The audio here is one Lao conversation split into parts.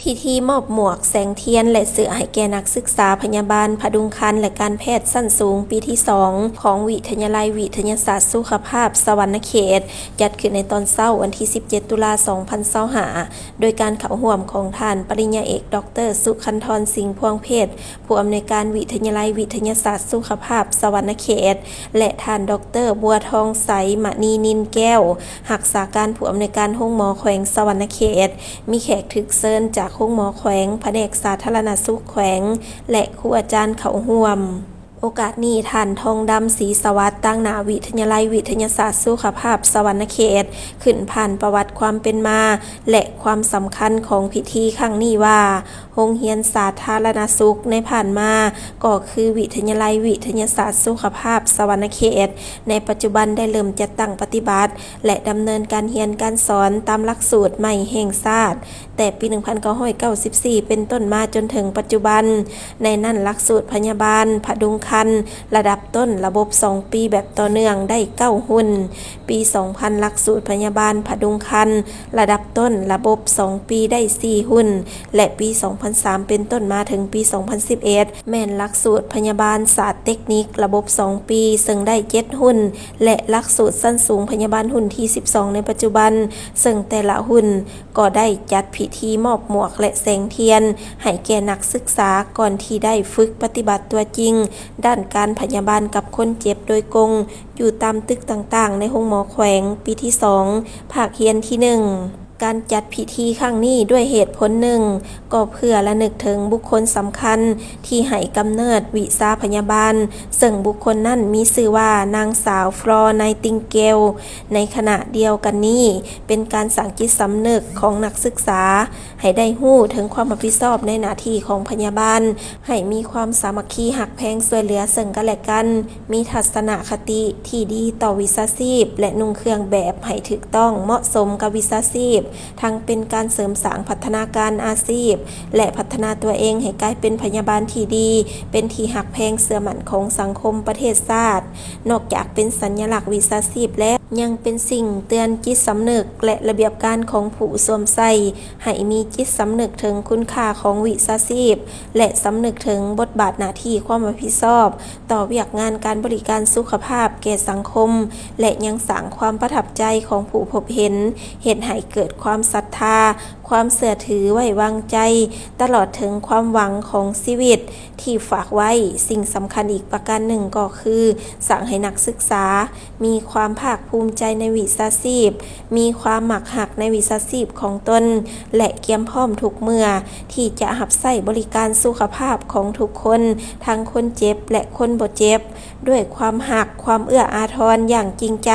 ພິທີມອບໝວກ, ແສງທຽນ ແລະ ເສື້ອໃຫ້ແກ່ນັກສຶກສາພະຍາບານຜະດຸງຄັນ ແລະ ການແພດຊັ້ນສູງປີທີສອງ ຂອງວິທະຍາໄລວິທະຍາສາດສຸຂະພາບສະຫວັນນະເຂດ ຈັດຂຶ້ນໃນຕອນເຊົ້າວັນທີສິບເຈັດ ຕຸລາ ສອງພັນຊາວຫ້າ ໂດຍການເຂົ້າຮ່ວມຂອງທ່ານປະລິນຍາເອກ ດອກເຕີ ສຸຄັນທອນ ສິງພວງເພັດ ຜູ້ອຳນວຍການວິທະຍາໄລວິທະຍາສາດສຸຂະພາບສະຫວັນນະເຂດ ແລະ ທ່ານ ດອກເຕີ ບົວທອງໄຊ ມະນີນິນແກ້ວ ຮັກສາການຜູ້ອຳນວຍການໂຮງໝໍແຂວງສະຫວັນນະເຂດ, ມີແຂກຖືກເຊີນຈາກໂຮງໝໍແຂວງ, ພະແນກສາທາລະນະສຸກແຂວງ ແລະ ຄູອາຈານເຂົ້າຮ່ວມ. ໂອກາດນີ້ ທ່ານ ທອງດຳ ສີສະຫວັດ ຕາງໜ້າວິທະຍາໄລວິທະຍາສາດສຸຂະພາບສະຫວັນນະເຂດ ຂຶ້ນຜ່ານປະຫວັດຄວາມເປັນມາ ແລະ ຄວາມສຳຄັນຂອງພິທີຄັ້ງນີ້ວ່າ, ໂຮງຮຽນສາທາລະນະສຸກໃນຜ່ານມາກໍຄືວິທະຍາໄລວິທະຍາສາດສຸຂະພາບສະຫວັນນະເຂດ ໃນປັດຈຸບັນໄດ້ເລີ່ມຈັດຕັ້ງປະຕິບັດ ແລະ ດຳເນີນການຮຽນການສອນຕາມຫຼັກສູດໃໝ່ແຫ່ງຊາດ ແຕ່ປີໜຶ່ງພັນເກົ້າຮ້ອຍເກົ້າສິບສີ່ ເປັນຕົ້ນມາຈົນເຖິງປັດຈຸບັນ. ໃນນັ້ນ ຫຼັກສູດພະຍາບານຜະດຸງຄັນລະດັບຕົ້ນລະບົບສອງປີແບບຕໍ່ເນື່ອງໄດ້ເກົ້າຮຸ່ນ, ປີສອງພັນ ຫຼັກສູດພະຍາບານຜະດຸງຄັນລະດັບຕົ້ນລະບົບສອງປີໄດ້ສີ່ຮຸ່ນ ແລະ ປີສອງພັນສາມເປັນຕົ້ນມາເຖິງປີສອງພັນສິບເອັດ ແມ່ນຫຼັກສູດພະຍາບານສາດເຕັກນິກລະບົບສອງປີ ເຊິ່ງໄດ້ເຈັດຮຸ່ນ ແລະ ຫຼັກສູດຊັ້ນສູງພະຍາບານຮຸ່ນທີສິບສອງໃນປັດຈຸບັນ ເຊິ່ງແຕ່ລະຮຸ່ນ ກໍໄດ້ຈັດພິທີມອບໝວກ ແລະ ແສງທຽນໃຫ້ແກ່ນັກສຶກສາ ກ່ອນທີ່ໄດ້ຝຶກປະຕິບັດຕົວຈິງດ້ານການພະຍາບານກັບຄົນເຈັບໂດຍກົງ ຢູ່ຕາມຕຶກຕ່າງໆໃນໂຮງໝໍແຂວງ ປີທີສອງ ພາກຮຽນທີໜຶ່ງ. ການຈັດພິທີຄັ້ງນີ້ດ້ວຍເຫດຜົນໜຶ່ງ ກໍເພື່ອລະນຶກເຖິງບຸກຄົນສຳຄັນທີ່ໃຫ້ກຳເນີດວິຊາພະຍາບານ, ເຊິ່ງບຸກຄົນນັ້ນມີຊື່ວ່າ ນາງສາວ ຟລໍ ໄນຕິງເກວ. ໃນຂະນະດຽວກັນນີ້ ເປັນການສ້າງຈິດສຳນຶກຂອງນັກສຶກສາ ໃຫ້ໄດ້ຮູ້ເຖິງຄວາມຮັບຜິດຊອບໃນໜ້າທີ່ຂອງພະຍາບານ, ໃຫ້ມີຄວາມສາມັກຄີຮັກແພງຊ່ວຍເຫຼືອເຊິ່ງກັນແລະກັນ, ມີທັດສະນະຄະຕິທີ່ດີຕໍ່ວິຊາຊີບ ແລະ ນຸ່ງເຄື່ອງແບບໃຫ້ຖືກຕ້ອງເໝາະສົມກັບວິຊາຊີບ, ທັງເປັນການເສີມສ້າງພັດທະນາການອາຊີບ ແລະ ພັດທະນາຕົວເອງໃຫ້ກາຍເປັນພະຍາບານທີ່ດີ, ເປັນທີ່ຮັກແພງເຊື່ອໝັ້ນຂອງສັງຄົມປະເທດຊາດ. ນອກຈາກເປັນສັນຍະລັກວິຊາຊີບແລ້ວ, ຍັງເປັນສິ່ງເຕືອນຈິດສຳນຶກ ແລະ ລະບຽບການຂອງຜູ້ສວມໃສ່ ໃຫ້ມີຈິດສຳນຶກເຖິງຄຸນຄ່າຂອງວິຊາຊີບ ແລະ ສຳນຶກເຖິງບົດບາດໜ້າທີ່ຄວາມຮັບຜິດຊອບຕໍ່ວຽກງານການບໍລິການສຸຂະພາບແກ່ສັງຄົມ ແລະ ຍັງສ້າງຄວາມປະທັບໃຈຂອງຜູ້ພົບເຫັນ, ເຮັດໃຫ້ເກີດຄວາມສັດທາ, ຄວາມເຊື່ອຖືໄວ້ວາງໃຈ, ຕະຫຼອດເຖິງຄວາມຫວັງຂອງຊີວິດທີ່ຝາກໄວ້. ສິ່ງສຳຄັນອີກປະການໜຶ່ງກໍຄື ສ້າງໃຫ້ນັກສຶກສາ ມີຄວາມພາກພູມໃຈໃນວິຊາຊີບ, ມີຄວາມມັກຮັກໃນວິຊາຊີບຂອງຕົນ ແລະ ກຽມພ້ອມທຸກເມື່ອທີ່ຈະຮັບໃຊ້ບໍລິການສຸຂະພາບຂອງທຸກຄົນ, ທັງຄົນເຈັບ ແລະ ຄົນບໍ່ເຈັບ, ດ້ວຍຄວາມຮັກ, ຄວາມເອື້ອອາທອນຢ່າງຈິງໃຈ,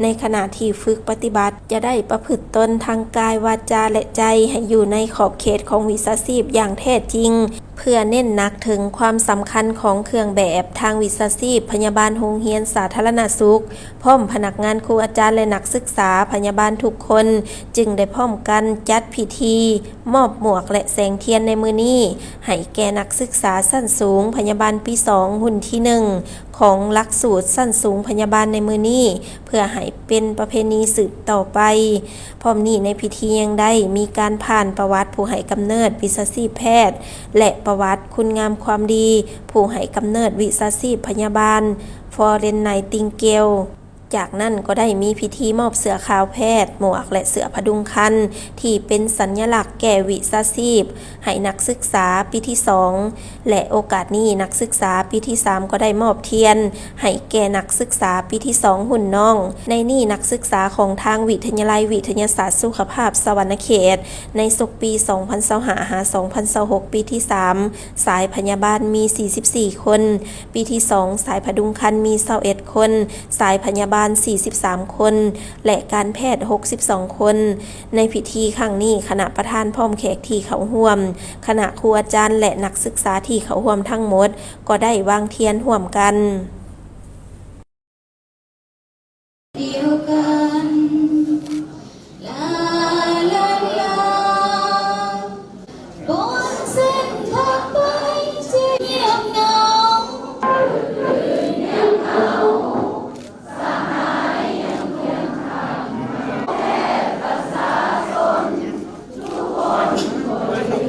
ໃນຂະນະທີ່ຝຶກປະຕິບັດ ຈະໄດ້ປະພຶດຕົນທາງກາຍ, ວາຈາ ແລະ ໃຈ ໃຫ້ຢູ່ໃນຂອບເຂດຂອງວິຊາຊີບຢ່າງແທ້ຈິງ. ເພື່ອເນັ້ນໜັກເຖິງຄວາມສຳຄັນຂອງເຄື່ອງແບບ, ທາງວິຊາຊີບພະຍາບານໂຮງຮຽນສາທາລະນະສຸກ ພ້ອມພະນັກງານ, ຄູອາຈານ ແລະ ນັກສຶກສາພະຍາບານທຸກຄົນ ຈຶ່ງໄດ້ພ້ອມກັນຈັດພິທີມອບໝວກ ແລະ ແສງທຽນໃນມື້ນີ້ ໃຫ້ແກ່ນັກສຶກສາຊັ້ນສູງພະຍາບານປີສອງ ຮຸ່ນທີໜຶ່ງ ຂອງຫຼັກສູດຊັ້ນສູງພະຍາບານໃນມື້ນີ້ ເພື່ອໃຫ້ເປັນປະເພນີສືບຕໍ່ໄປ. ພ້ອມນີ້ໃນພິທີຍັງໄດ້ມີການຜ່ານປະຫວັດຜູ້ໃຫ້ກຳເນີດວິຊາຊີບແພດ ແລະ ປະຫວັດຄຸນງາມຄວາມດີຜູ້ໃຫ້ກຳເນີດວິຊາຊີບພະຍາບານ ຟລໍເລັນ ໄນຕິງເກວ. ຈາກນັ້ນກໍໄດ້ມີພິທີມອບເສື້ອຂາວແພດ, ໝວກ ແລະ ເສື້ອຜະດຸງຄັນ ທີ່ເປັນສັນຍະລັກແກ່ວິຊາຊີບ ໃຫ້ນັກສຶກສາປີທີສອງ ແລະ ໂອກາດນີ້ ນັກສຶກສາປີທີສາມກໍໄດ້ມອບທຽນໃຫ້ແກ່ນັກສຶກສາປີທີສອງຮຸ່ນນ້ອງ. ໃນນີ້ ນັກສຶກສາຂອງທາງວິທະຍາໄລວິທະຍາສາດສຸຂະພາບສະຫວັນນະເຂດ ໃນສົກປີສອງພັນຊາວຫ້າ ຫາ ສອງພັນຊາວຫົກ ປີທີສາມ ສາຍພະຍາບານມີສີ່ສິບສີ່ຄົນ, ປີທີສອງ ສາຍຜະດຸງຄັນມີຊາວເອັດຄົນ, ສາຍພະຍາບານສີ່ສິບສາມຄົນ ແລະ ການແພດຫົກສິບສອງຄົນ. ໃນພິທີຄັ້ງນີ້ ຄະນະປະທານພ້ອມແຂກທີ່ເຂົ້າຮ່ວມ, ຄະນະຄູອາຈານ ແລະ ນັກສຶກສາທີ່ເຂົ້າຮ່ວມທັງໝົດ ກໍໄດ້ວາງທຽນຮ່ວມກັນ. ດຽວກັນ ລາ ລາ ລາ ບົນເສັ້ນທາງໄປທີ່ງຽບເຫງົາ. ສະຫາຍຍັງຄຽງຂ້າງແພດປະຊາຊົນທຸກຄົນ.